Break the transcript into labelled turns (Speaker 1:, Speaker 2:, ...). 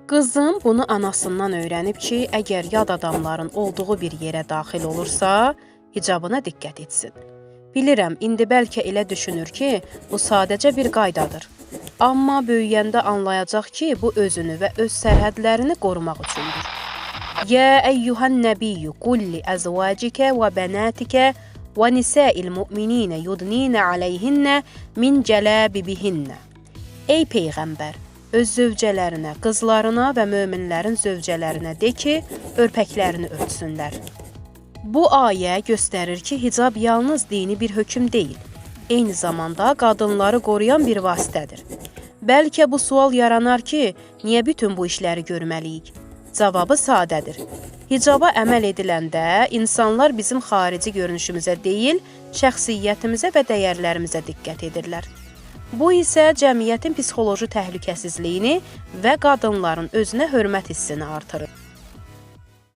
Speaker 1: Qızım bunu anasından öyrənib ki, əgər yad adamların olduğu bir yerə daxil olursa, hicabına diqqət etsin. Bilirəm, indi bəlkə elə düşünür ki, bu sadəcə bir qaydadır. Amma böyüyəndə anlayacaq ki, bu özünü və öz sərhədlərini qorumaq üçündür. Ya əyyuhən nəbiyyü qul li əzvacikə və bənatikə və nisa'il mu'minina yudnina aleyhinnə min cələbibihinnə. Ey peyğəmbər, öz zövcələrinə, qızlarına və möminlərin zövcələrinə de ki, örpəklərini örtsünlər. Bu ayə göstərir ki, hicab yalnız dini bir hökm deyil, eyni zamanda qadınları qoruyan bir vasitədir. Bəlkə bu sual yaranar ki, niyə bütün bu işləri görməliyik? Cavabı sadədir. Hicaba əməl ediləndə insanlar bizim xarici görünüşümüzə deyil, şəxsiyyətimizə və dəyərlərimizə diqqət edirlər. Bu isə cəmiyyətin psixoloji təhlükəsizliyini və qadınların özünə hörmət hissini artırır.